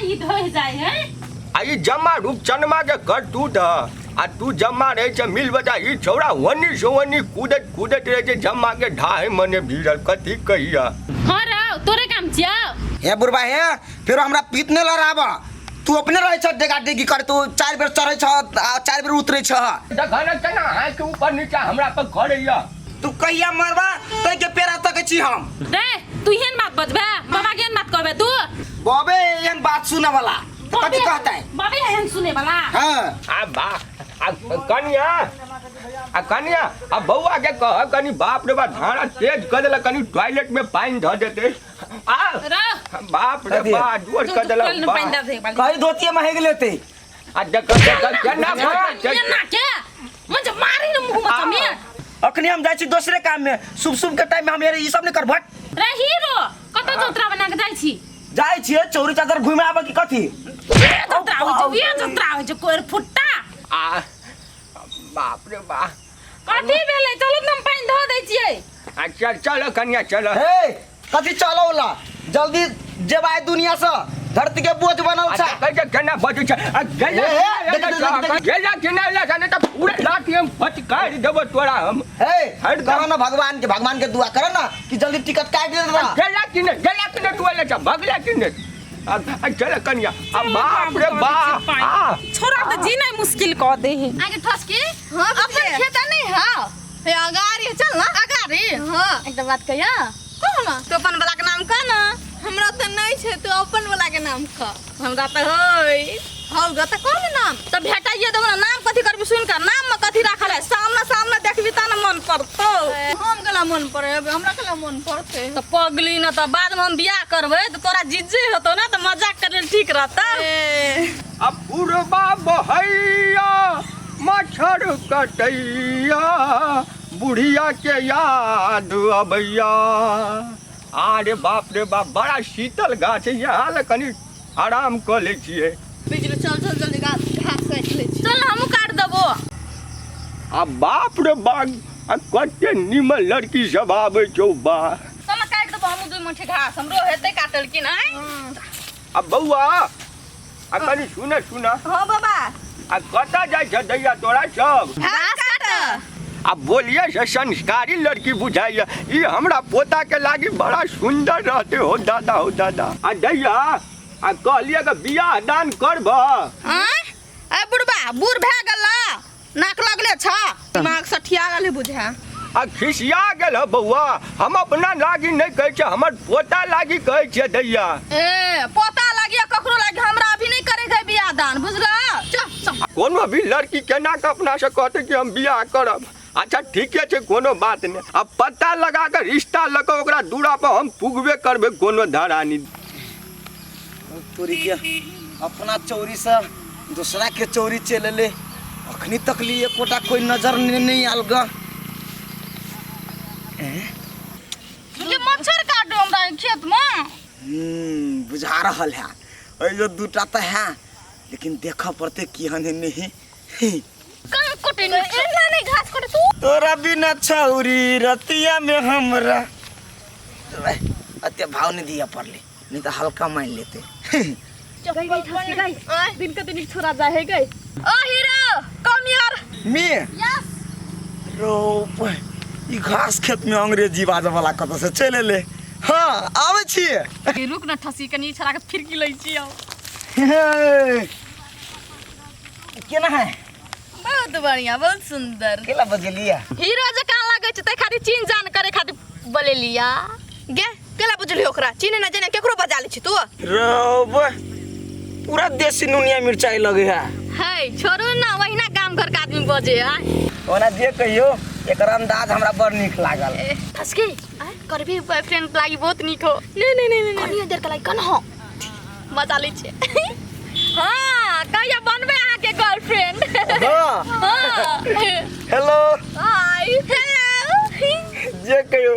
ई ढहि जाय है। आ ई जम्मा रूपचनमा के करतूत ह आ तू जम्मा रहै छै मिल बजा ई छौड़ा ओनी से ओनी कूदैत कूदैत रहै छै जम्मा के ढाहे मने भीड़ल कथी कहिया। हाँ रौ तोरे काम छियौ। हे बुढ़बा हे, फेरो हमरा पीत नहि लड़ाब। तू अपने रहै छ डेगा डेगी करे, तू 4 बेर चढ़ै छ आ 4 बेर उतरै छ। देखा ने केना आँखि ऊपर नीचा हमरा पर करैया। तू कहिया मरबा तै के पेड़ा तकै छी हम। रे तू एहन बात बजबे, बाबा के एहन बात कहबे तू? बाबे एहन बात सुने वाला तऽ कथी कहतै? बाबे एहन सुने वाला। हाँ। आ बा आ कनिया, आ कनिया, आ बौआ के कह कनी बाप रे बा धारा तेज कर देलक, कनी टॉयलेट में पानि धऽ देते। आ रह। बाप रे कथी? बा जोर जो कर तू देलक कल बा। पानि दऽ दे बाली। कही धोतिये में हेग लेते। आ देख देख केना बजै छै। एना के मन जे मारी ने मुंह में चमे। अखनी हम जाइ छी दोसरे काम में, शुभ शुभ के टाइम में हम यार ई सब नहीं कर भट। रे हीरो कतऽ जतरा बना के जाइ छी? जाइ छियै चौरी चादर घुमे आबऽ की कथी? ये जतरा होइ छै, ये जतरा होइ छै कोर फुट्टा। आ बाप रे बा कथी भेलै? चलू ने हम पानि धऽ दै छियै। आ चल चल कनिया चल। हे कथी चलो ला, जल्दी जेबाय दुनिया से, धरती के बोझ बनल छा। कहै छै केना बजै छै? आ गेला हे, हे, देख, देख, देख, देख। गेला कि नहि एला नहि तऽ पूरा लाठी हम फटकारि देबो तोरा हम। हे हट जा। कहो ना भगवान के, भगवान के दुआ कर ना कि जल्दी टिकट काट दे ना। गेला कि नहि, गेला कि नहि तू एला छा, भगला कि नहि? आ आ चल कनिया, आ बाप रे बाप आ छोरा तऽ जीनाइ मुश्किल कऽ दे है। आगे ठसकी। हाँ, अपन बुझलियै। खेत नहीं है हे अगाड़ी चल ना। अगाड़ी? हाँ। एकटा बात कहिया? कह ना। तू अपन वाला के नाम कह ना। हमरा तऽ नहि छै, तू अपन वाला के नाम कह। हमरा तऽ होय। हौ ग, तऽ कह ने नाम। तऽ भेटाइए देबो ना, नाम कथी करबी सुन कर, नाम में कथी राखल है? सामने सामने देखबी तऽ ना मन पड़तौ। हम केला मन पड़े, हमरा केला मन पड़तै? तऽ पगली ना, तऽ बाद में हम बियाह करबै तऽ तोरा जीजे होतौ ना, तऽ मजाक करे लेल ठीक रहतौ। ए। आ पुरबा बहैया मच्छर कटैया बुढ़िया के याद अबैया। अरे बाप रे बाप बड़ा शीतल गाछ है, यहाँ लए कनी आराम कऽ लै छियै। बिजली चल चल जल्दी घास घास काटि लै छी। चल हमहूँ काटि देबो। आ बाप रे बाप आ कते नीमन लड़की सब आबै छौ बा। चल ना काटि देबो हमहूँ 2 मुट्ठी घास, हमरो हेतै काटल कि नहि। आ बौआ आ कनी सुन सुन। हाँ बाबा। आ कतऽ जाइ छ दैया तोरा सब? घास काटऽ। आ बोलिए से संस्कारी लड़की बुझाइया, ई हमरा पोता के लागी बड़ा सुंदर रहते हो दादा हो दादा। आ दैया आ कहलिए कि बियाह दान करब। आँय? ए बुढ़बा बूढ़ भए गेल, नाक लगले छ, दिमाग सठिया गेल है बुझा। आ खिसिया गेल ह बौआ, हम अपना लागी नहीं कहै छियै, हमर पोता लागी कहै छियै दैया। ए पोता लागी या ककरो लागी, हमरा अभी नहीं करे के बियाह दान, बुझला? चल चल। कोनो भी लड़की केना के अपना से कहते कि हम बियाह करब? अच्छा ठीके छै, कोनो बात नहीं। अब पता लगा के रिश्ता लऽ के ओकरा दूरा पर हम पुगबे करबै, कोनो धरानी। तोरी के अपना चोरी से दूसरा के चोरी चल ले, अखनी तक लिए एकोटा कोई नजर नहीं आल ग। ये मच्छर काटो हमरा खेत में। बुझा रहल है अइ जो दूटा तो है, लेकिन देखऽ पड़ते की हन नहीं। कहाँ कटे नहीं? एना नहीं घास कटे तू। तोरा बिना छौरी रतिया में हमरा अते भाव नहीं दिया पड़ले, नहीं तो हल्का मान लेते। गई गई ठस गई दिन के दिन छोरा जाए है गई। ओ हीरो कम यार। मी? यस। रोप ई घास खेत में अंग्रेजी बाजे वाला कत से चले ले। हाँ आवे छिए। ए, रुक न ठसी कनी छोरा के फिरकी लै छियो। हे, केना है? बहुत बढ़िया, बहुत सुंदर। केला बजलिया? हीरो जकाँ लगै छै, तै खातिर चिन्ह जान करे खातिर बलेलिया। गे केला बुझली ओकरा चिन्ह न जाने केकरो बजा लै छी तू। रब पूरा देसी नुनिया मिरचाई लगे है। है छोड़ू ना, वहिना गाम घर के आदमी बजे है। ओना जे कहियो एकर अंदाज हमरा बड़ नीक लागल। ए, फसके करबी बॉयफ्रेंड लागी बहुत नीक हो। नहीं नहीं नहीं नहीं कनियो देर के लागी कन हो मजा लै छै। हाँ कहिया बनबे अहाँ के गर्लफ्रेंड? हाँ। हाँ। हेलो। हाय। हेलो। जे कहियो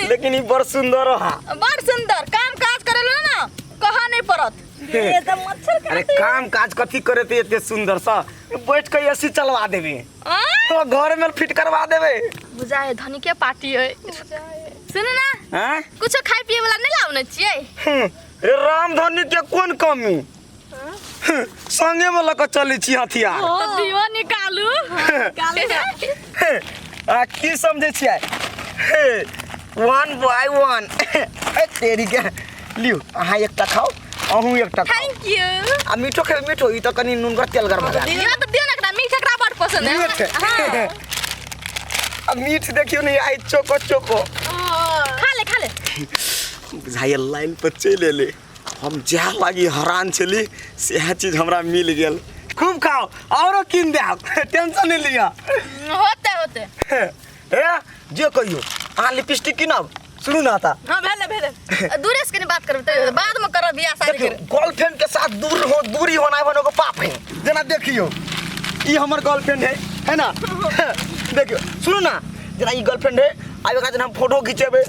लेकिन ई बड़ सुंदर हा। बड़ सुंदर, काम काज करेलो ना कहा नहीं पड़त। ये तो मच्छर अरे काम काज कथी करे ते एते सुंदर सा बैठ के एसी चलवा देबे। आँ? तो घर में फिट करवा देबे। बुझाए धनी के पार्टी है। सुन ना। हाँ? कुछो खाए पिए वाला नहीं लावने छियै? रे रामधनी के कोन कमी? संगे में लऽ कऽ चलै छी हथियार। तऽ दियो निकालू। आ की समझै छियै? हे, वन बाय वन। ए तेरी के, लियौ अहाँ एकटा खाउ, अहूँ एकटा खाउ। Thank you. आ मीठो खेबै? मीठो ई तऽ कनि नुनगर तेलगर भऽ जायत। दियो तऽ दियो ने, एकरा मीठ एकरा बड़ पसंद है। मीठ? हाँ। आ मीठ देखियौ ने, आइ चोको चोको। खा ले, खा ले। बुझाइए लाइन पर चलि एलै। हम जएह लागी हैरान छली सएह चीज हमरा मिल गेल। खूब खाओ, औरो कीन देब, टेंशन नहीं लिअ। होते होते। हे, जे कहियो, अहाँ लिपस्टिक कीनब? सुनू ना ता। हाँ, भेले भेले। दूरे से कनी बात करब तऽ बाद में करब बियाह शादी। देखियौ, गर्लफ्रेंड के साथ दूर हो, दूरी होना है एगो पाप है। जेना देखियौ, ई हमर गर्लफ्रेंड है, है ना? देखियौ, सुनू ना, जेना ई गर्लफ्रेंड है, आब एकरा जेना हम फोटो घिचेबै।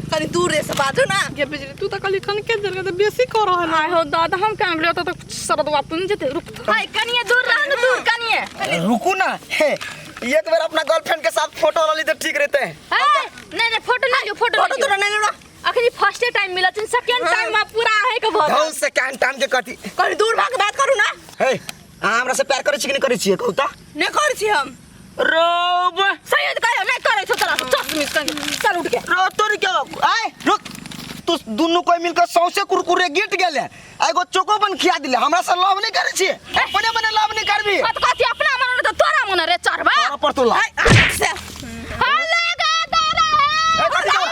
कनी दूर से बाजू ना। गे बिजली, तू तऽ कहली कनिके देर के, तऽ बेसी कऽ रहल आय हो दादा, हम कहाँ गेलियो? तऽ सरदवा तुम जेते, रुक। हाय, कनिए दूर रह ना, दूर कनिए। रुकू ना, हे, एक बेर अपना गर्लफ्रेंड के साथ फोटो लली तो ठीक रहते हैं। हाय, नहीं नहीं, फोटो नहीं लियो, फोटो फोटो नहीं तोरा लियो। नहीं लेना। अखनी फर्स्टे टाइम मिलत छै, सेकंड टाइम में पूरा है के भऽ धौ, सेकंड टाइम के कथी? कनी दूर भाग बात करू ना। हे, अहाँ हमरा से प्यार करै छी कि नहि करै छियै, कहू तऽ? नहीं करै छी हम। रोब। सही कहियो नहीं करै छौ तोरा चश्मिश कनी, चल उठ के। रो तोर के, आय रुक, तू दुनू कोई मिलकर सौंसे कुरकुरे गिट गेले, एगो चोको बन खिया दिले। हमरा से लव नहीं करै छियै? अपने मने लव नहीं करबी? कत कथी अपना मन त तोरा मन रे चढ़बा? तोरा पर तो ला। हाय, आदत से। हां, लगा तारा है। ए, कथी चोर?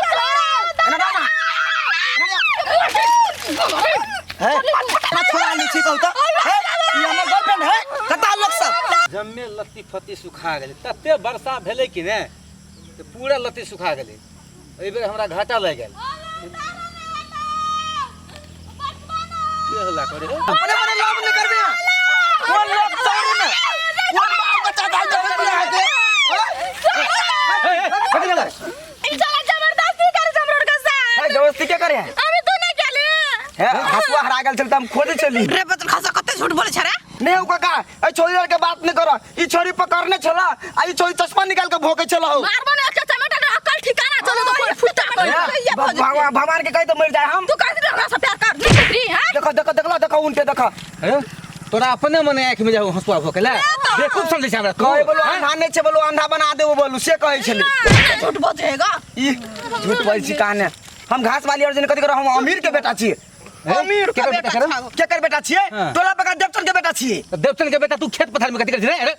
एना ना, ना। हे, ना छोड़ा ली छी, कहू तऽ। हे, ई हमर गर्लफ्रेंड है, कता लोग सब। जम्मे लत्ती फत्ती सुखा गेलै, तते वर्षा भेलै कि ने तऽ पूरा लत्ती सुखा गेलै। एहि बेर हमरा घाटा लागि गेल। के हल्ला करे? अपने मने लव नहीं करबी? कोन लोग चोरी में कोन बाल बच्चा दाई देखै छी अहाँके? कथी भेलै? ई चला जबरदस्ती करे छै हमरो के साथ। हे, जबरदस्ती के करे है? अभी तू नहीं गेली। हे, हसुआ हरा गेल छल तऽ हम खोजै छली। रे बचल खासा, कते झूठ बोले छै रे? नहीं हो काका, ए छोरी आर के बात नहीं कर। ई छोरी पकड़ने छला आ ई छोरी चश्मा निकाल के भोके छला हो। मारबो ने एकटा चमेटा ने, अकल ठिकाना चलो तो कोई फुटा कर। भगवान भगवान के कहि तो मर जाए हम। तू कह दे हमरा से प्यार कर नहीं करती हां? देखो देखो, देखलो, देखो उनके देखो। हे, तोरा अपने मने आँखि में जाऊ हंसुआ भोकेला, बेवकूफ समझै छै हमरा तू? कहे बोलो हैं? अंधा नहीं छे, बोलो अंधा बना देबो, बोलू से कहै छली। झूठ बजेगा। ई झूठ बोल छी काने? हम घास वाली और जन कथि करो, हम अमीर के बेटा छियै। अमीर के बेटा करे? केकर बेटा छियै? हाँ। टोला पका देवचंद के बेटा छियै। तऽ देवचंद के बेटा तू खेत पथार में कथि करै छी रे? अरे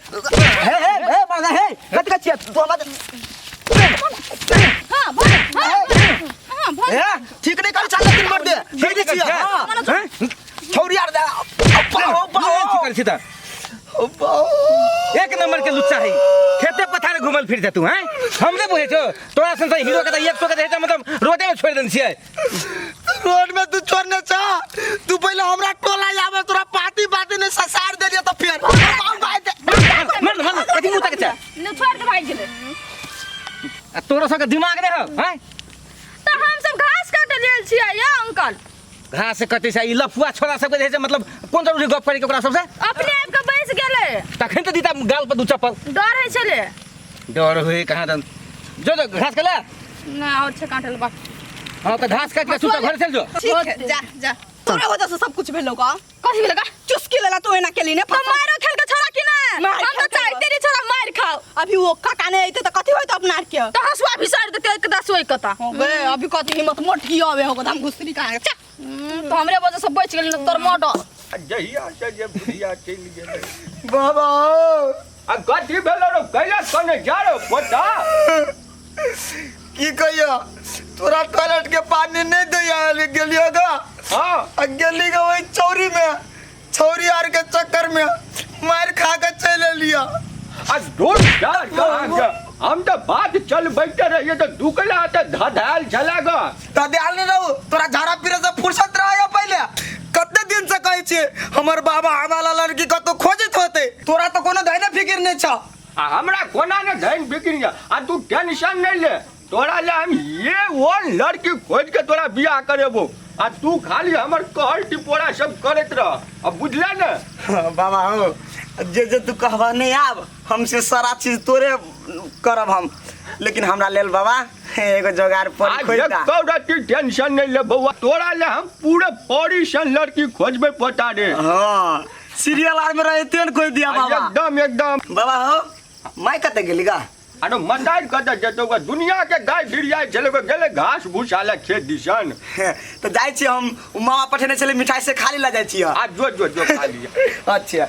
हे हे हे मांगा, हे, कथि करै छियै तू हमरा? हां बोल, हां हां बोल। हे, ठीक नहीं कर, चाल दिन मर दे कहि दै छियै। हां। हैं? छौरी आर दे अब्बा अब्बा। की करै छी तऽ? अब्बा। एक नंबर के लुच्चा है, खेते पथारे घुमल फिर तू हैं। हम नहीं बुझे छो, तोरा सन से हीरो के तऽ 100 के रहै छै, मतलब रोडे में छोड़ देने छियै। रोड में तू छोड़ने छ? तू पहले हमरा टोला आवे, तोरा पाती पाती ने ससार दे दिया तो फिर बाप भाई दे। मर मर, कथी मुँह तक छै? ने छोड़ दे, भाई गेलै। आ तोरा सबके दिमाग नहि हौ हैं? तऽ हम सब घास काटे लेल छियै या अंकल। घास कटै छै ई लफुआ छोरा सबके रहै छै, मतलब कोन जरूरी गप करै के ओकरा सबसे? अपने आबि के बैस गेलै। तखन तऽ दीता गाल पर दू चप्पल। डर होइ छलै। डर होय कहाँ दन। जो जो, घास के ले। ना, और छै काटल बा। हाँ, तऽ घास काट के सुता, घर चल जो। ठीक है, जा जा। तोरा वजह से सब कुछ भेलो का। कथी भेल का? चुस्की लेला तू एना केली ने। तो मारो खेल के छोड़ा कि ना? मार हम खेल तो के। चाहते नहीं छोड़ा मार खाओ। अभी वो काका ने अइते त कथी होइत अपना आर के? तो हंसुआ भी सार देते एक दस होई कता। हो गए, अभी कथी हिम्मत मोटकी आवे हो हम घुसरी कहाँ चा। तो हमरे वजह से बच गेल न तोर मर्डर। आ जहिया से जे बुढ़िया चलि गेलै। बाबा। आ कथी भेलो रो? कैला कने जा रो पोता? की कहियो, तोरा टॉयलेट के पानी नहीं दैया गेलियो गा। हाँ। आ गेली गा ओहि चौरी में, छौरी आर के चक्कर में मार खा के चलि एलियो। आ दूर जा कहाँ जा, हम तऽ बात चल बैठे रहिए तऽ दुकला तऽ धधायल छला ग। तऽ ध्यान नहीं रहू, तोरा झाड़ा पीरे से फुर्सत रहे पहले। कते दिन से कहै छियै हमर बाबा हमारा लड़की कतौ खोजैत होते, तोरा तऽ कोनो धैर्य फिकिर नहीं छ। आ हमरा कोना ने धैन बिक्री आ तू टेंशन नहीं ले, तोरा ले हम ये वो लड़की खोज के तोरा बियाह करेबो, आ तू खाली हमर कहल टिपोरा सब करैत रह, अब बुझले ने? बाबा हो, जे जे तू कहबा नहीं आब हमसे सारा चीज तोरे करब हम, लेकिन हमरा लेल बाबा एगो जोगाड़ पर आ खोज दा। एको रत्ती टेंशन नहीं ले बौआ, तोरा ले हम पूरे पौड़ी सन लड़की खोजबे पोता रे। हाँ। सीरियल आर में रहते न कोई दिया बाबा। एकदम एकदम। बाबा हो माय कते गेली गा? अरे मदार कतऽ जेतौ गा? दुनिया के गाय गिरियाइ छलै, गेलै घास भूसा लए खेत दिसन। तऽ जाइ छी हम, मामा पठेने छलै मिठाई से खाली लऽ जाइ छी। आ जो जो जो खा लिअ। अच्छा।